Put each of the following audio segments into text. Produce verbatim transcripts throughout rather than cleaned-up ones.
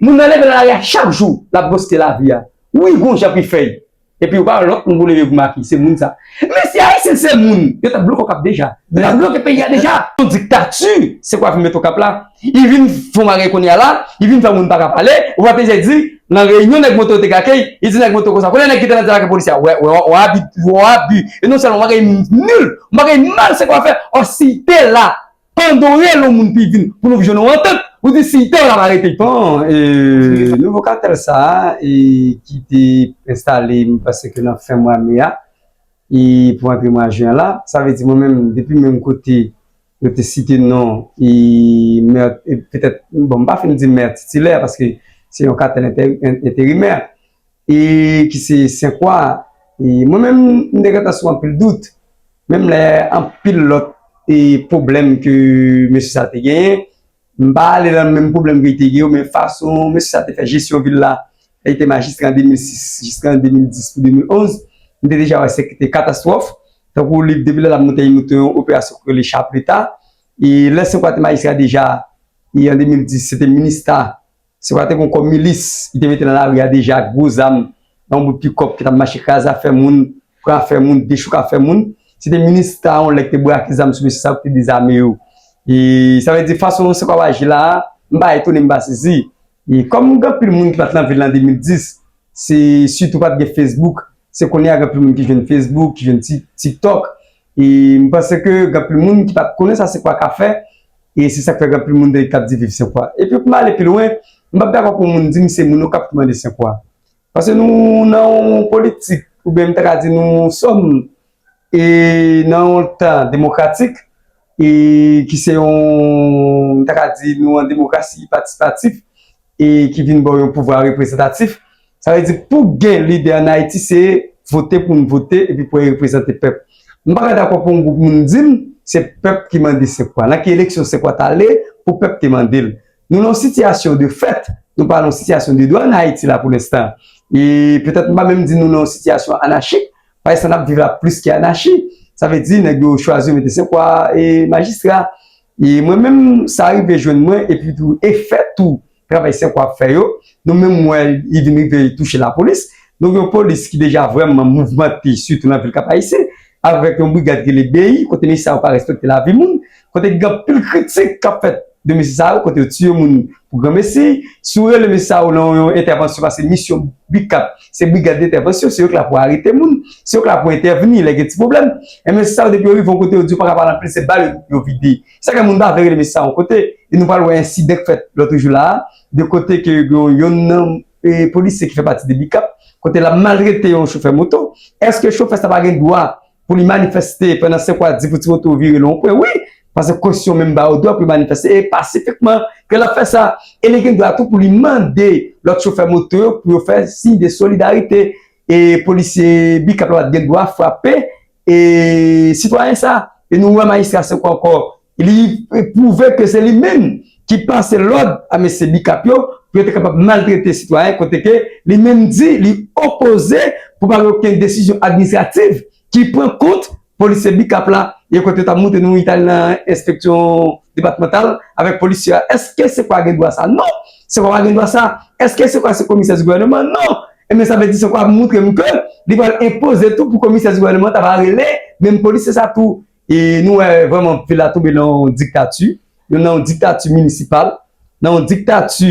Moun nan leve nan lari a chak jou, l ap goste lavi a. Wi, gon jan pou l fè l. Epi ou pa wè lòt moun pou leve pou make, se moun sa. Men si Ayisyen se moun, yo t ap bloke Okap deja. Yo t ap bloke peyi a deja. Yon diktati, se kwa vin met Okap la. Li vin fè yon bagay kounye a la, li vin fè moun pa ka pale. Ou pa te di, nan reyinyon nèg moto yo te kake, li di nèg moto konsa. Kounye a nèg ki te nan dezak ak polisye a, wè, wè, wè abi, wè abi. E non sèlman, yon bagay nil, yon bagay mal se kwa fè, ò si te la. Pandan w rele yon moun pou l vin, pou nou jwenn yon antant, ou di si te w la pa rete. Bon, e, nouvo katèl sa a, e, ki te enstale, m panse ke nan fen mwa me a, e, pou antre mwa jen an la, sa vle di mwen menm, depi menm kote yo te site non, e, mè, e, petèt, bon, m pa fin di mè titilè, paske se yon katèl entè-, en-, enterimè. E ki se Senkwa. E mwen menm, m te gentan sou anpil dout. Menm lè anpil lòt e pwoblèm ke mesye sa te genyen, m pa ale nan menm pwoblèm ke li te gen yo, men fason mesye sa te fè jesyon vil la, lè li te majistra an de mil sis jiska an de mil dis pou de mil onz, m te deja wè se te katastwòf. Tankou li, depi lè l ap monte, li monte yon operasyon ki rele Chapleta. E lè Senkwa te majistra deja, e an de mil dis, se te Minista Senkwa te gon kò milis, li te mete nan lari a deja ak gwo zam, nan yon bout pikòp ki t ap mache kraze afè moun, pran afè moun, dechouke afè moun. Se te Minista yon lè ki te brake zam sou mesye sa yo ki te dezame yo. E sa vle di fason Senkwa ap aji la a, m pa etone, m pa sezi. E kòm gen anpil moun ki pa t nan vil lan de mil dis, se sitou pa t gen Facebook, se kounye a gen anpil moun ki jwenn Facebook, ki jwenn Tik-, TikTok. E m panse ke gen anpil moun ki pa t konnen sa Senkwa ka fè, e se sa k fè gen anpil moun ki ap di viv Senkwa. Epi pou m ale pi lwen, m p ap dakò pou yon moun di m se moun Okap ki mande Senkwa. Paske nou nan yon politik, oubyen m ta ka di nou sòm, e nan yon tan demokratik, e ki se yon, m ta ka di nou an demokrasi patisipatif, e ki vin ba w yon pouvwa reprezantatif. Sa vle di pou gen lidè an Ayiti, se vote pou n vote epi pou reprezante pèp. M pa ka dakò pou yon gwoup moun di m se pèp ki mande Senkwa. Nan ki eleksyon Senkwa t ale pou pèp te mande l? Nou nan yon sitiyasyon de fèt, nou pa nan yon sitiyasyon de dwa an Ayiti la pou lenstan. E petèt m pa menm di nou nan yon sitiyasyon anachik, paske sa n ap viv la plis ki anachi. Sa vle di nèg yo chwazi yo mete Senkwa e majistra. E mwen menm, sa rive jwenn mwen, epi tou, efè tou, travay Senkwa ap fè yo, nou menm, m wè, li vin rive touche lapolis. Nou gen yon polis ki deja vrèman mouvmante, sitou nan vil Kap Ayisyen, avèk yon brigad ki rele B I, kote mesye sa yo pa respekte lavi moun, kote gen anpil kritik k ap fèt de mesye sa yo, kote yo tiye moun pou granmesi. Si w rele mesye sa yo nan yon entèvansyon, paske misyon BICAP, se brigad entèvansyon, se yo k la pou arete moun, se yo k la pou entèvni lè gen ti pwoblèm. E mesye sa yo, depi yo rive yon kote, yo di yo pa ka pale anpil, se bal yo vide. Sa gen moun pa vle rele mesye sa yon kote, e nou pral wè ensidan k fèt lòt jou la a, de kote ke yon, yonn nan, e, polisye ki fè pati de BICAP, kote l ap maltrete yon chofè moto. Èske chofè sa pa gen dwa pou li manifeste pandan Senkwa di pou ti moto vire l yon pwen? Wi, paske konstitisyon menm ba yo dwa pou yo manifeste e pasifikman ke l ap fè sa. E li gen dwa tou pou li mande lòt chofè moto yo pou yo fè siy de solidarite. E polisye BICAP la pa t gen dwa frape e sitwayen sa. E nou wè majistra Senkwa ankò, li pwouve ke se li menm ki pase lòd a mesye BICAP yo pou yo te kapab maltrete sitwayen, kote ke li menm di li opoze pou pa gen okenn desizyon administrativ ki pran kont polisye BICAP la, e kote yo t ap montre nou li t al nan enspeksyon depatmantal avèk polisye a. Èske Senkwa gen dwa sa? Non! Senkwa pa gen dwa sa. Èske Senkwa se komisè di gouvèneman? Non! Ebyen, sa vle di Senkwa ap montre m ke li pral enpoze tou pou komisè di gouvèneman ta va rele menm polisye sa tou. E nou wè vrèman vil la tonbe nan yon diktati, nou nan yon diktati minisipal, nan yon diktati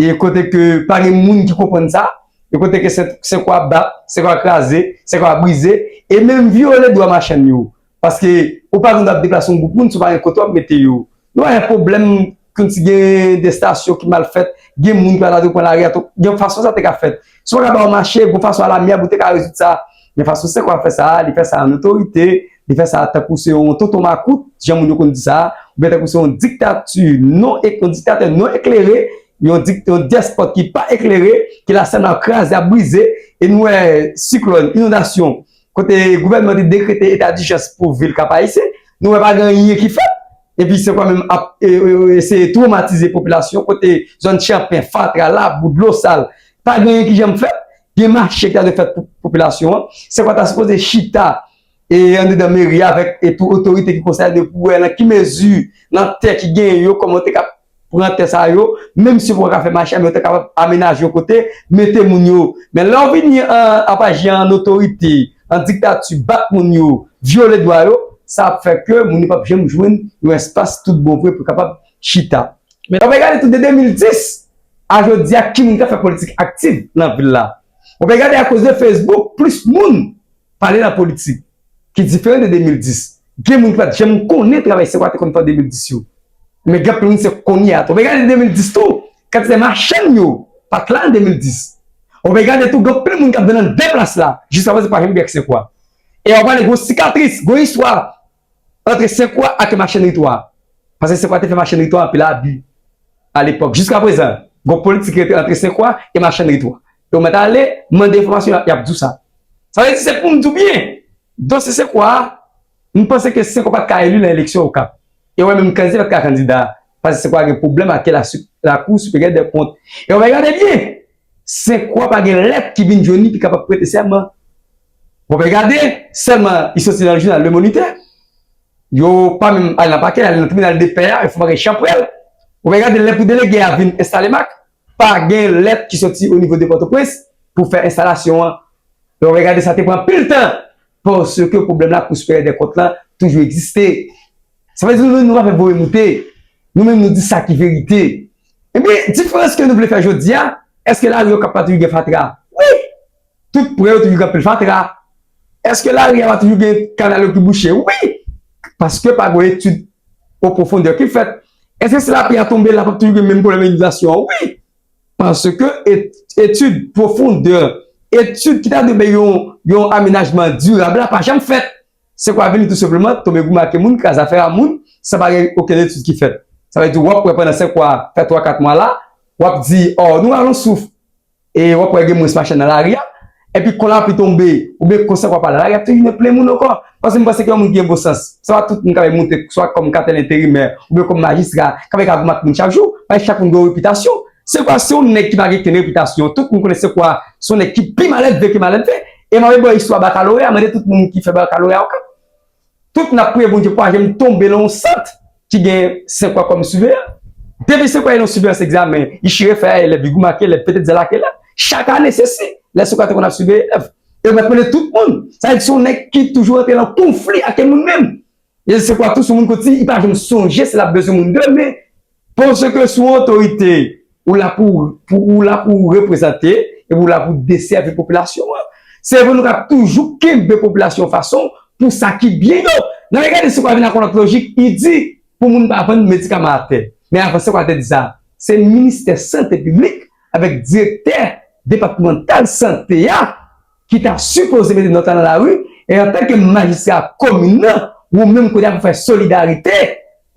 e kote ke pa gen moun ki konprann sa, e kote ke Sen-, Senkwa bat, Senkwa kraze, Senkwa brize, e menm vyole dwa machann yo. Paske ou pa gen dwa ap deplase yon gwoup moun si w pa gen kote w ap mete yo. Nou pa gen pwoblèm kòmsi gen de estasyon ki mal fèt, gen moun ki pa ta dwe pran lari a, gen fason sa te ka fèt. Si w pa ka ba yo mache, gen fason alamyab ou te ka rezoud sa. Men fason Senkwa fè sa, li fè sa an otorite, li fè sa tankou se yon tonton makout, jan moun yo konn di sa, oubyen tankou se yon diktati non, yon diktatè non eklere, yon dik-, yon despòt ki pa eklere, ki la sèlman ap kraze, ap brize, e nou wè siklòn, inondasyon, kote gouvènman te dekrete eta dijans pou vil Kap Ayisyen, nou wè pa gen anyen ki fèt. Epi Senkwa menm ap, e, e, e, eseye twomatize popilasyon, kote zòn Chanpyen, fatra, labou, dlo sal, pa gen anyen ki janm fèt. Gen mache ki ta dwe fèt pou popilasyon an. Senkwa ta sipoze chita e anndedan meri a avèk e tout otorite ki konsène pou wè nan ki mezi, nan tè ki genyen yo, kòman yo te ka pran tè sa yo, menm si yo poko ka fè mache, men yo te kapab amenaje yon kote, mete moun yo. Men lè w vini an, an pa jan an otorite, an diktati, bat moun yo, vyole dwa yo, sa ap fè ke moun yo p ap janm jwenn yon espas tout bon vre pou kapab chita. Men lè w gade tou de de mil dis a jodi a, ki moun k ap fè politik aktiv nan vil la? W gade akoz de Facebook, plis moun pale nan politik, ki diferan de de mil dis. Gen moun ki pa t janm konnen travay Senkwa te konn fè an de mil dis yo. Men gen anpil moun se kounye a tou. W gade de mil dis tou, kantite machann yo pa t la an de mil dis. W gade tou, gen anpil moun k ap vann nan de plas la, jiska prezan pa janm gen ak Senkwa. E w pale gwo sikatris, gwo istwa antre Senkwa ak machann Ritwa. Paske Senkwa te fè machann Ritwa anpil abi alepòk. Jiska prezan, gwo politik rete antre Senkwa e machann Ritwa. E w mèt ale, mande enfòmasyon, y ap di w sa. Sa vle di, se pou m di w byen, dosye Senkwa a, m panse ke Senkwa pa t ka eli nan eleksyon Okap. E w wè menm kandida pa t ka kandida. Paske Senkwa gen pwoblèm ak la, Lakou Siperyè dè Kont. E w gade byen, Senkwa pa gen lèt ki vin jwenn li pou kapab prete sèman. W ap gade, sèlman li soti nan jounal Le Moniteur. Yo pa menm al nan pakè, al nan tribinal de pè a, yo fè bagay chanpwèl. W ap gade lè pou delege a vin enstale M A K, pa gen lèt ki soti o nivo de Pòtoprens pou fè enstalasyon an. W ap gade, sa te pran anpil tan, paske pwoblèm Lakou Siperyè dè Kont lan toujou egziste. Sa vle di nou menm nou pa fè voye moute. Nou menm nou di sa ki verite. Ebyen, diferans ke nou vle fè jodi a, èske lari Okap pa toujou gen fatra? Wi! Tout pwen yo toujou gen anpil fatra. Èske lari a pa toujou gen kanal yo ki bouche? Wi! Paske pa gen etid o pwofondè ki fèt. Èske si lapli a tonbe la, p ap toujou gen menm pwoblèm inondasyon an? Wi! Paske et-, etid pwofondè, etid ki ta dwe yon, yon amenajman dirab la pa janm fèt. Senkwa vini tou senpleman, tonbe gou make moun, kraze afè a moun, san pa gen okenn etid ki fèt. Sa vle di, w ap wè pandan Senkwa fè twa kat mwa la, w ap di, ò, nou rale yon souf. E w ap wè gen mwens machann nan lari a. Epi kon lapli tonbe, oubyen kon Senkwa pa la, lari a ap tounen plen moun ankò. Paske m panse ke yon moun ki gen bon sans, se pa tout moun k ap monte, swa kòm katè enterimè, oubyen kòm majistra, k ap ka goumen ak moun chak jou, paske chak moun gen yon repitasyon. Senkwa se yon nèg ki pa gen kenn repitasyon. Tout moun konnen Senkwa se yon nèg ki pi malèdve ke malèdve. E m ap ba w istwa bakaloreya, mande tout moun ki fè bakaloreya Okap. Tout n ap priye Bondye pou pa janm tonbe nan yon sant ki gen Senkwa kòm siveyan. Depi Senkwa nan yon siveyans egzamen, li chire fèy a elèv, li goumen ak elèv, pete zèl ak elèv. Chak ane, se si, lè Senkwa te konn ap siveye elèv. E w mèt mande tout moun. Sa vle di se yon nèg ki toujou rantre nan konfli ak moun menm. E Senkwa tou se yon moun kote li pa janm sonje si l ap bezwen moun demen. Paske se yon otorite, ou la pou, pou, ou la pou reprezante, epi ou la pou desèvi popilasyon an. Se pou nou ka toujou kenbe popilasyon fason pou sa ki byen yo. Nan regade Senkwa vin ak yon lòt lojik, li di pou moun pa vann medikaman atè. Men avan Senkwa te di sa, se ministè sante piblik avèk direktè depatmantal sante a ki ta sipoze mete nòt la nan lari, e antanke majistra komin nan, ou menm kote a pou fè solidarite,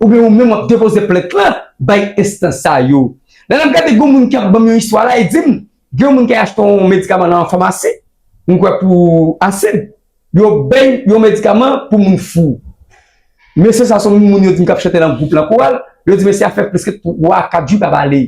oubyen ou menm w ap depoze plent lan bay enstans sa yo. Lè n ap gade, gen yon moun ki ap ban m yon istwa la, e di m, gen yon moun ki al achte yon medikaman nan yon famasi, m kwè pou asid, yo bay yon medikaman pou moun fou. Mesye sa se yon moun yo di m k ap chante nan gwoup lan koral, yo di mesye a fè plis ke twa kat jou pa pale.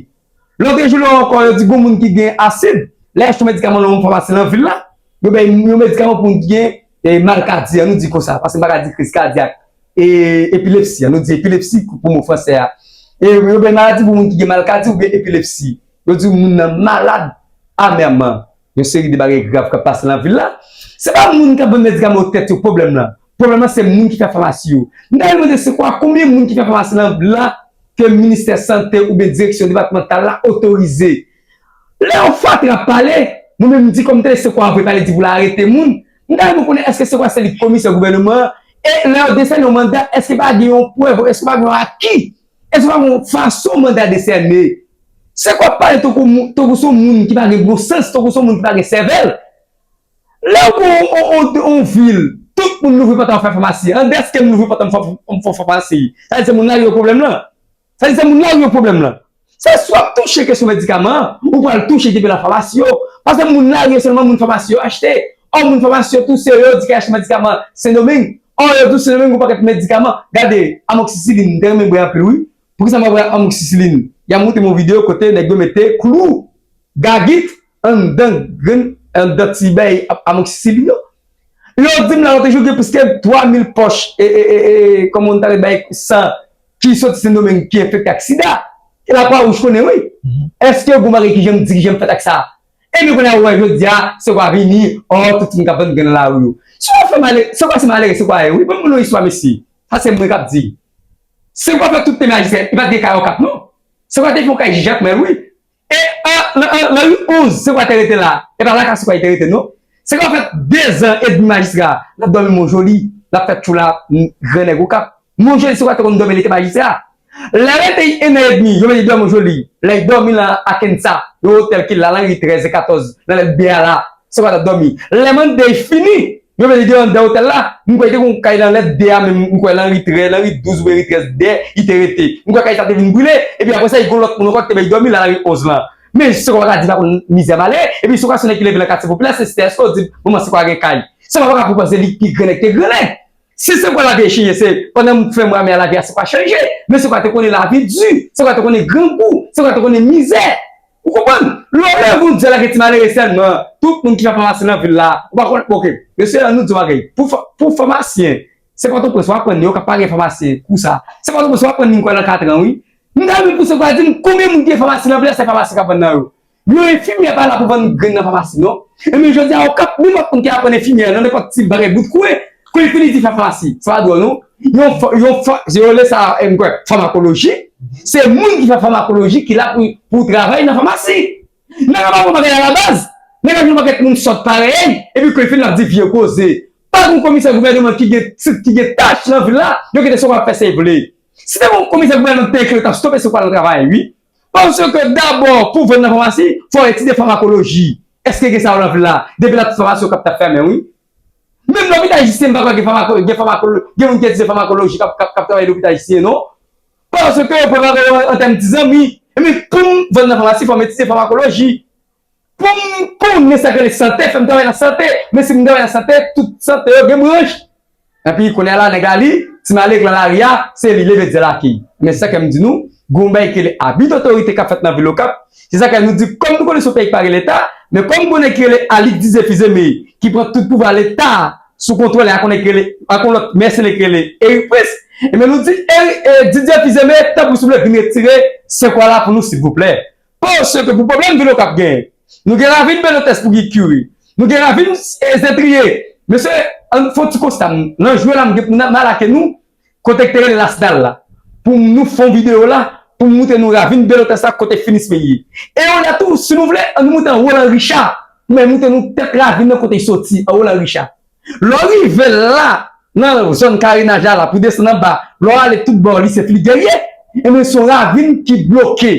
Lòt jou la ankò, yo di gon moun ki gen asid, lè y achte yon medikaman nan yon famasi nan vil la, yo bay yon medikaman pou moun ki gen, eh, malkadi an, nou di konsa, paske m pa ka di kriz kadyak, eh, epilepsi an, nou di epilepsi pou mo fransè a. E yo bay maladi pou moun ki gen malkadi oubyen epilepsi. Yo di moun nan malad amèman. Yon seri de bagay grav k ap pase nan vil la. Se pa moun k ap vann medikaman yo tèt yo pwoblèm lan. Pwoblèm lan se moun ki fè famasi yo. M ta renmen mande se kwa konbyen moun ki fè famasi nan vil la ke ministè sante oubyen direksyon depatmantal la otorize. Lè yon fatra ap pale, mwen menm m di kòm tèl se kwa vre pale di pou l arete moun. M ta renmen konnen èske se kwa se li k komisè gouvènman an? E lè yo desène yon manda, èske pa gen yon prèv, èske pa gen yon aki? Èske pa gen yon fason manda desène? Se kwa pale tankou moun, tankou se yon moun ki pa gen bon sans, tankou se yon moun ki pa gen sèvèl. Lè w gen yon, yon, yon, yon vil, tout moun louvri pòt yo fè famasi. An dèske m louvri pòt m fè, m fè famasi. Sa vle di se moun la ki gen pwoblèm lan. Sa vle di se moun la ki gen pwoblèm lan. Se si w ap touche kesyon medikaman an, ou pral touche ki gen nan famasi yo. Paske moun la ki gen sèlman moun famasi yo achte. Ò, moun famasi yo tou se yo di k al achte medikaman Sendomeng. Ò, yo di Sendomeng gon pakèt medikaman. Gade, amoxicilline, m te renmen bwè anpil wi. Poukisa m pa bwè amoxicilline? Y a montre m yon videyo kote nèg yo mete klou gagit anndan grenn, anndan ti bay amoxicilline yo. Yo di m la lòt jou gen plis ke twa mil pòch, e, e, e, e, kòman nou ta rele bay san ki soti Sendomeng ki enfekte ak sida. Lakwawouj konnen, wi. Èske gon bagay ki janm di, ki janm fèt ak sa? Epi kounye a, ou wè, jodi a, se kwa vini, ò, tout moun k ap vann grenn nan lari yo. Se kwa fè malere, se kwa se malere, se kwa ye, wi. Ban m yon istwa, mesye. Sa se mwen k ap di. Se kwa fè tout te majistra, li pa t gen kay Okap, non. Se kwa te fè yon kay Jakmèl, wi. E an, nan, an, nan ri onz, se kwa te rete la. E pa lakay se kwa li te rete, non. Se kwa fè dezan edmi majistra, l ap dòmi Monjoli, l ap fè tchoula, m, gran nèg Okap. Monjoli, se kwa te konn dòmi, li te majistra. Lè rete en an edmi, yo mete dòmi Monjoli. Lè l dòmi nan Akensa, yon otèl ki la, nan ri trèz e katòz, nan lèt B a la, se kwa t ap dòmi. Lè mande fini, yo mete deyò anndan otèl la. M kwè li te gon kay nan lèt D a menm, m kwè nan ri trèz, nan ri douz oubyen ri trèz D, li te rete. M kwè kay sa te vin brile, epi apre sa, li gon lòt moun ankò ki te bay dòmi la, nan ri onz lan. Men se kwa pa ka di pa konn mizè malere, epi se kwa se nèg ki leve nan katye popilè, se, se èske w di, manman se kwa gen kay. Se kwa pa ka pou panse li pi gran nèg ke gran nèg. Si se kwa lavi e chanje, se pandan m fè mwa mè a lavi a se kwa chanje. Men se kwa te konnen lavi di, se kwa te konnen grangou, se kwa te konnen mizè. Ou konprann? Lè w leve yon di lage ti malere sèlman, tout moun ki fè famasi nan vil la, ou pa konnen, oke. Mesye, ann nou di yon bagay. Pou fa-, pou famasyen, se Pòtoprens w aprann yo k ap pare famasyen kou sa. Se Pòtoprens w aprann li m kwè nan katran, wi. M ta renmen pou se kwa di m konbyen moun ki gen famasi nan vil la, se famasi k ap vann nan yo. Yon enfimyè pa la pou vann grenn nan famasi, non. Ebyen, jodi a, Okap, nenpòt moun ki aprann enfimyè nan nenpòt ti bagay bout kwen, kon li fini di fè famasi. Sa pa dwòl, non. Yon fa-, yon fa-, yo rele sa, e, m kwè, famakoloji. Se moun ki fè famakoloji ki la pou, pou travay nan famasi. Nèg la pa konn bagay alabaz. Nèg la jwenn yon pakèt moun sòt parèy, epi kon li fini l ap di vye koze. Pa gen komisè gouvènman ki gen tit, ki gen tach nan vil la, yo kite se kwa ap fè sa yo vle. Si te gen yon komisè gouvènman te ekri, yo t ap stope se kwa nan travay, wi. Paske dabò, pou vann nan famasi, fò w etidye famakoloji. Èske gen sa yo nan vil la? Depi la, tout famasi yo k ap t ap fèmen, wi. Menm lopital Jisyen, m pa kwè gen famako-, gen famakolo-, gen moun ki etidye famakoloji k ap, k ap, k ap travay lopital Jisyen, non. Paske yo pran bagay yo an tèm ti zanmi. Ebyen, pou m vann nan famasi, fò m etidye famakoloji. Pou m konnen sa k rele sante, fè m travay nan sante. Men si m travay nan sante, tout sante yo gen branch. Epi, kounye a la, nèg la li, ti malere k lan lari a, se li leve di lakay. Men se sa k fè m di nou, gen yon bagay ki rele abi dotorite k ap fèt nan vil Okap. Se sa k fè nou di, kòm nou konnen se yon peyi ki pa gen Leta, men kòm gen yon nèg ki rele Alix Didier Fils-Aimé, ki pran tout pouvwa Leta sou kontwòl li, ak yon nèg ki rele, ak yon lòt mèsenè ki rele Eric Prince, ebyen nou di, Eri-, e, Didier Fils-Aimé, tanpri, souple, vin retire se kwa la pou nou, silvouplè. Paske pou pwoblèm vil Okap genyen, nou gen ravin Belotès pou ki kire. Nou gen ravin, e, Zentriye. Mesye, ann fè yon ti konsta, m, nan jwe la, m gen pou n, m alake nou, kote k te rele Las Dalles la. Pou nou fè yon videyo la, pou m moutre nou ravin Belotès la, kote finisman ye. E yon lè tou, si nou vle, ann nou moute anwo nan Richard. Men moutre nou tèt ravin nan kote l soti, anwo nan Richard. Lè w rive la, nan zòn karenaj la, la, pou desann anba, lè w ale tout bò, lise Fligerye, ebyen, se yon ravin ki bloke.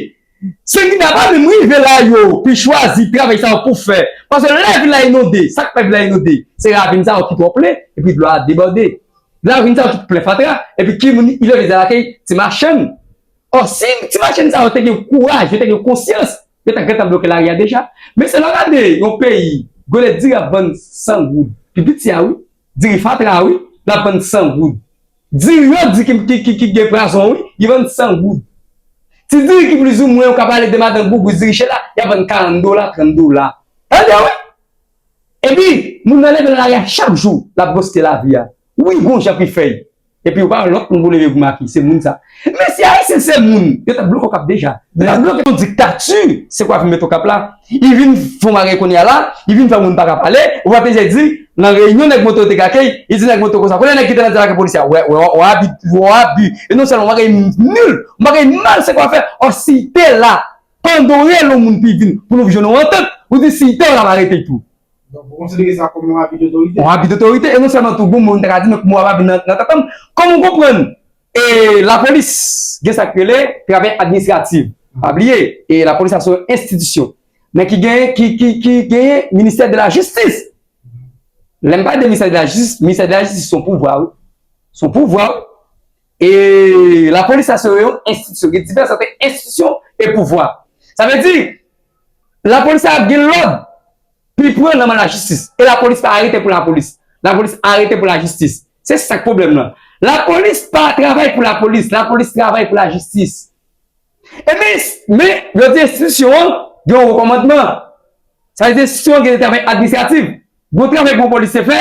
Sengida pa menm rive la yo, pou chwazi travay sa yo pou fè. Paske lè vil la inonde, sa k fè vil la inonde? Se ravin sa yo ki twò plen, epi dlo a debòde. Ravin sa yo ki plen fatra, epi ki moun ki leve lakay? Ti machann. Ò, si ti machann sa yo te gen kouraj, yo te gen konsyans, yo ta gentan bloke lari a deja. Men se lè w gade yon peyi, gole diri ap vann san goud. Pi piti a, wi. Diri fatra, wi. L ap vann san goud. Diri yo di ki, ki, ki, ki gen pwazon, wi. Li vann san goud. Ti diri ki plizoumwen, ou ka pale de madan gougou, diri chela, y ap vann karant dola, trant dola. Tande, wi. Epi, moun nan leve nan lari a chak jou, l ap goste lavi a. Wi, gon jan pou l fè. Epi, ou pa wè lòt moun pou leve pou make, se moun sa. Men si Ayisyen se moun, yo t ap bloke Okap deja. Yo t ap bloke yon diktati, se kwa vin mete Okap la. Li vin fè yon bagay kounye a la, li vin fè moun pa ka pale, ou pa te di, nan reyinyon nèg moto yo te kake, li di nèg moto konsa, kounye a nèg ki te nan di lakay polisye a, wè, wè, wè, abi, wè, abi. E non sèlman, yon bagay nil, yon bagay mal, se kwa fè, ò, si te la, pandan w rele yon moun pou l vin, pou nou jwenn yon antant, ou di si te w la, m arete l tou. Donk, ou konsidere sa kòm yon abi dotorite? Yon abi dotorite, e non sèlman tou, gon moun ta ka di, men mo a pa vin nan, nan tèt an m. Kòm ou konprann, e, lapolis, gen sa k rele travay administratif. Pa bliye, e lapolis la se yon enstitisyon. Men ki genyen, ki, ki, ki genyen ministè de la jistis. Lè m pale de ministè de la jistis, ministè de la jistis se yon pouvwa, wi. Se yon pouvwa, wi. E lapolis la se yon enstitisyon. Gen divès ant enstitisyon e pouvwa. Sa vle di, lapolis la ap gen lòd pou l pran nan men lajistis. E lapolis pa arete pou lapolis. Lapolis arete pou lajistis. Se sa k pwoblèm nan. Lapolis pa travay pou lapolis. Lapolis travay pou lajistis. E men, men, yo di enstitisyon an gen yon wo kòmandman. Sa vle di enstitisyon an gen travay administratif. Gon travay pou yon polisye fè,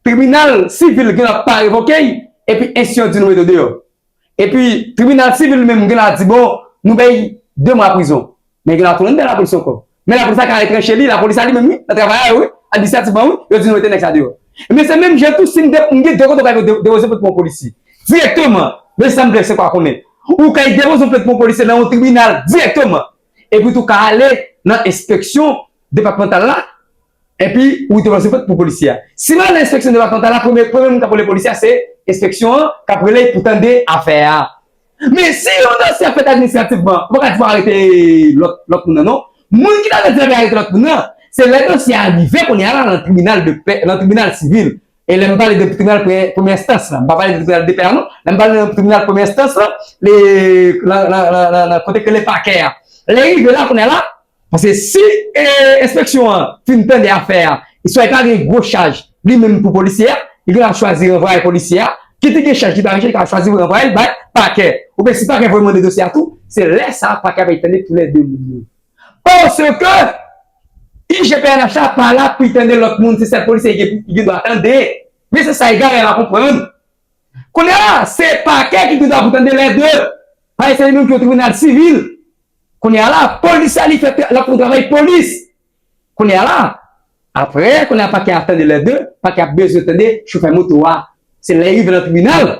tribinal sivil gen dwa pa revoke l, epi enstitisyon an di nou mete w deyò. Epi tribinal sivil menm gen dwa di, bon, Nou bay de mwa prizon. Men gen la tounen nan lapolis ankò. Men lapolis la ka retranche li, lapolis la li menm, wi, nan travay la, wi, administrativman, wi, yo di nou mete nèg sa deyò. Men se menm jan tou, si m de, m gen de kote ou ka de-, depoze plent pou yon polisye. Dirèkteman, men sa m vle se kwa konnen. Ou ka depoze yon plent pou yon polisye nan yon tribinal, dirèkteman. Epi tou ka ale nan enspeksyon depatmantal la, epi ou te pase pou polisye a. Si m al nan enspeksyon depatmantal la, premye, premye moun k ap rele polisye a, se enspeksyon an k ap rele pou tande afè a. Men si yon dosye ap fèt administrativman, ou pa ka di fò arete lòt, lòt moun nan, non. Moun ki ta dwe arete lòt moun nan, se lè dosye a rive kounye a la nan tribinal de pè, nan tribinal sivil. E lè m pale de tribinal premyè, premyè enstans la, m pa pale de tribinal de pè a, non. Lè m pale de tribinal premyè enstans la, le, la, la, la, la, kote ke le pakè a. Lè rive la, kounye a la, Paske si, e, enspeksyon an fin tande afè a, e swa li pa gen gwo chaj li menm pou polisye a, li gen dwa chwazi ranvwaye polisye a, kit li gen chaj, kit li pa gen chaj, li ka chwazi ranvwaye l bay pakè. Oubyen si pakè voye mande dosye a tou, se lè sa a pakè a pral tande toulède moun yo. Paske I G P N H la pa la pou li tande lòt moun, se sèl polisye li gen, li gen dwa tande. Men se sa egare a pa konprann. Kounye a la, se pakè ki gen dwa pou tande lè de. Paske se li menm ki yon tribinal sivil. Kounye a la, polis la, li fè, l ap fè yon travay polis. Kounye a la, apre, kounye a pakè a tande lè de, pakè a bezwen tande chofè moto a. Se lè li rive nan tribinal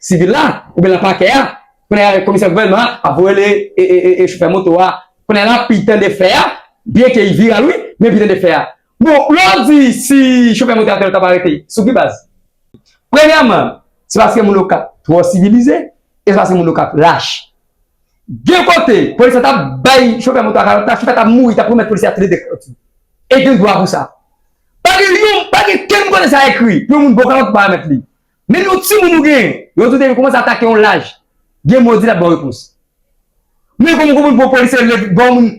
sivil la, oubyen nan pakè a, kounye a komisè gouvènman an ap voye le, e, e, e, e chofè moto a. Kounye a la, pou li tande fè a, byenke li viral, wi, men pou li tande fè a. Bon, lè w di si chofè moto a te ap arete, sou ki baz? Premyèman, se paske moun Okap twò sivilize, e se paske moun Okap lach. Gen kote, polis la t ap bay chofè moto a kalòt la, chofè t ap mouri, t ap remèt polisye a tou le de kalòt yo. E gen dwa pou sa. Pa gen yon, pa gen kenn kote sa ekri, pou yon moun ba w kalòt ou pa remèt li. Menm yon timoun ou genyen, yon tou depi kòmanse atake yon laj, gen mo di l ap ba w repons. Men kòman w konprann pou yon polisye leve ba yon moun,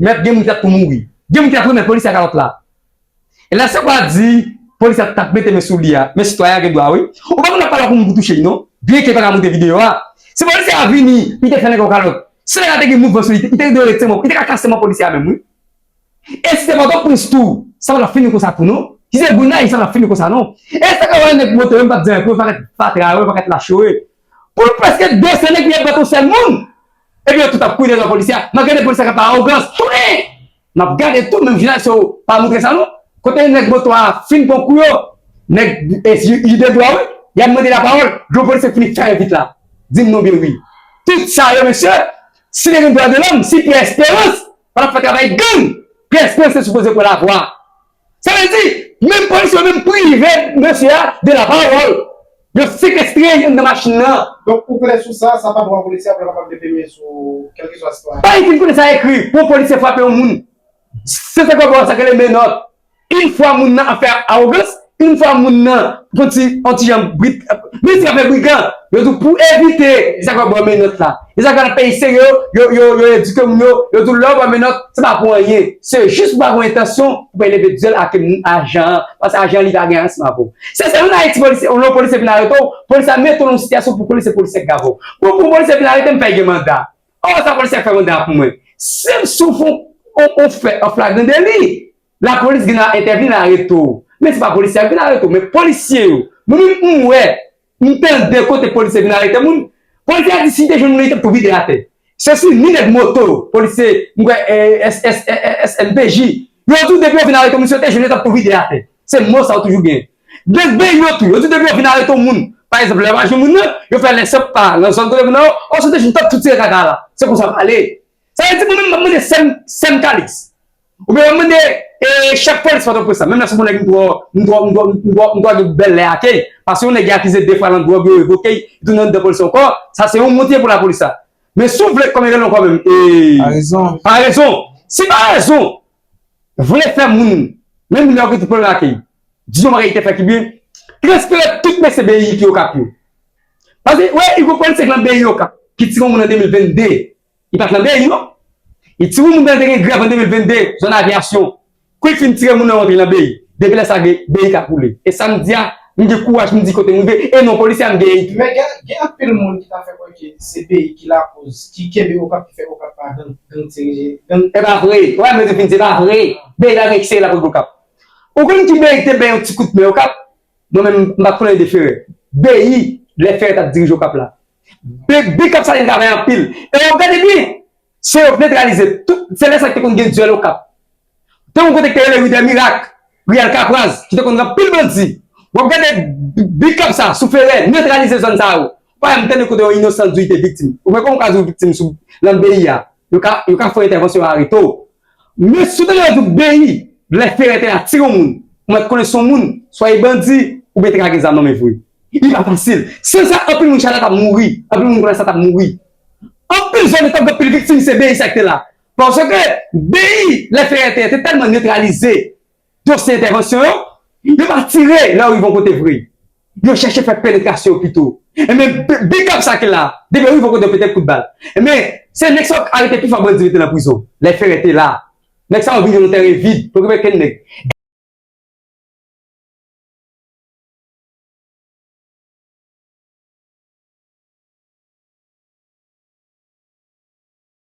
mèt gen moun ki t ap tou mouri. Gen moun ki t ap remèt polisye a kalòt la. E la se kwa di, polis la t ap mete men sou li a, men sitwayen an gen dwa wi. Ou pa konn ap pale ak yon moun pou touche li non, byenke li pa ka montre videyo a. Si polisye a vini, li te fè nèg yon kalòt. Si nèg la te gen mouvman sou li, li te dwe rete mò, li te ka kase men polisye a menm wi. E si se Pòtoprens tou, sa pa t ap fini konsa tou non. Si se Gonayiv, sa pa t ap fini konsa non. E sa k ap wè nèg moto yo, m p ap di anyen pou yo, pa ret fatra yo, pa ret lach yo. Pou prèske de san nèg li ap bat yon sèl moun. Epi yo tout ap kouri dèyè polisye a. M ap gade polisye a k ap fè awogans. Tounen! M ap gade tou, menm jounalis yo pa montre sa non. Kote nèg moto a fin pran kou yo, nèg e, ide dwa wi, y ap mande lapawòl, gwo polisye fini fè vit la. Di m non byen wi. Tout sa yo, mesye, si te gen dwa de lòm, si Pyè Esperans pa t ap fè travay gang, Pyè Esperans te sipoze pran lavwa. Sa vle di, menm polisye yo menm prive mesye a de lapawòl. Yo sekestre youn nan machin nan. Donk, ou klè sou sa, sa pa dwa polisye a pou l kapab mete men sou kèlkeswa sitwayen. Pa gen ki konnen sa ekri, pou yon polisye frape yon moun. Se sa k ap sa k rele menòt. Yon fwa moun nan ap fè awogans, yon fwa moun nan yon ti, yon ti jan brit, men ti ap fè brigan. Yo di w pou evite, se sa k ap ba w menòt la. E sa k ap fè nan peyi serye yo, yo, yo, yo edike moun yo, yo di w lè w ba menòt, se pa pou anyen. Se jis pou pa gen entansyon pou bay leve dyòl ak ajan an, paske ajan an li pa gen anyen ansanm avè w. Se sèl ann Ayiti polisye, lè yon polisye vin arete w, polis la mete w nan yon sitiyasyon pou polisye, polisye k gade w. Pou, pou polisye vin arete m, fè gen manda. Ò, sa polisye a fè manda pou mwen. Si m sou fon, on, on fè, an flagran deli, lapolis gen dwa entèvni, arete w. Men se pa polisye a k vin arete w, men polisye yo. Mwen menm, m wè, m tande kote polisye vin arete moun. Polisye a di si te jwenn moun, li t ap tou vide atè. Se si ni nèg moto, polisye, m kwè, eh, S N P J. Yo di w depi yo vin arete moun, si yo te jwenn, yo t ap tou vide atè. Se mo sa yo toujou gen. Nèg beyi yo tou, yo di depi yo vin arete yon moun, pa egzanp, lè yo pa jwenn moun nan, yo fè lè sèp pa nan zòn kote moun nan, o, si yo te jwenn, yo t ap tou tire kaka la. Se konsa yo pale. Sa vle di mwen menm, m ap mande sè m, sè m Kalix. Oubyen m ap mande, e, chèf polis Pòtoprens la. Menm lè se yon nèg m twò, m twò, m twò, m twò, m twò gen bèl lè ak li. Paske yon nèg ki akize de fwa nan dwòg, yo revoke l, li tounen anndan polis ankò. Sa se yon wont li ye pou lapolis la. Men si w vle, kòman rele ankò menm? E, parezon. Parezon. Si parezon vle fè moun, menm lè yo gen tout pwoblèm ak li, di yon bagay li te fè ki byen, transfere tout mesye beyi ki Okap yo. Paske, wè, yon gwo polisye k nan beyi Okap, ki tire yon moun an de mil venn de, li pa t nan beyi, non. Li tire yon moun nan te gen grèv an de mil venn de, zòn Aviyasyon. Kou li fin tire moun nan, rantre nan beyi. Depi lè sa, beyi k ap woule. E sa m di a, m gen kouraj pou m di kote m rive. E non, polisye a m gen. Men gen, gen anpil moun ki ta fè kwè ke se beyi ki lakoz, ki kenbe Okap, ki fè Okap pa gang, gang dirije, gang. E pa vre. Wè, men fin, se pa vre. Beyi la gen ki sere la pou Okap. Ou konn ki beyi ki te bay yon ti kout men Okap? Mwen menm, m pa t konnen de Ferè. Beyi, lè Ferè t ap dirije Okap la. Big up sa li travay anpil. E w ap gade byen, se yo k netralize tout, se lè sa ki te konn gen dyèl Okap. Te yon kote ki te rele Ri dè Mirak, Ri Alkapraz, ki te konn gen anpil bandi. W ap gade big up sa, sou Ferè, netralize zòn sa yo. Pa m tande kote yon inosan di li te viktim. Ou wè kòman w ka di w viktim sou, nan peyi a. Yo ka, yo ka fè entèvansyon yo arete w. Men si w tande yo di w peyi, lè Ferè te la tire yon moun, ou mèt konnen se yon moun, swa e bandi, oubyen te ka gen zam nan men vre. Li pa fasil. San sa, anpil moun chita t ap mouri. Anpil moun konnen sa t ap mouri. Anpil zòn yo t ap gen anpil viktim, se peyi sa ki te la. Paske peyi, lè Ferè te, te tèlman netralize dosye entèvansyon yo, yo pa tire lè yo rive yon kote vre. Yo chèche fè penetrasyon yo pito. Enben, big up sa ki la. Depi yo rive yon kote, yo pete kout bal. Enben, se nèg sa yo k arete pi fò bandi mete nan prizon. Lè Ferè te la. Nèg sa yo vin yon tèren vid. Poko gen okenn nèg.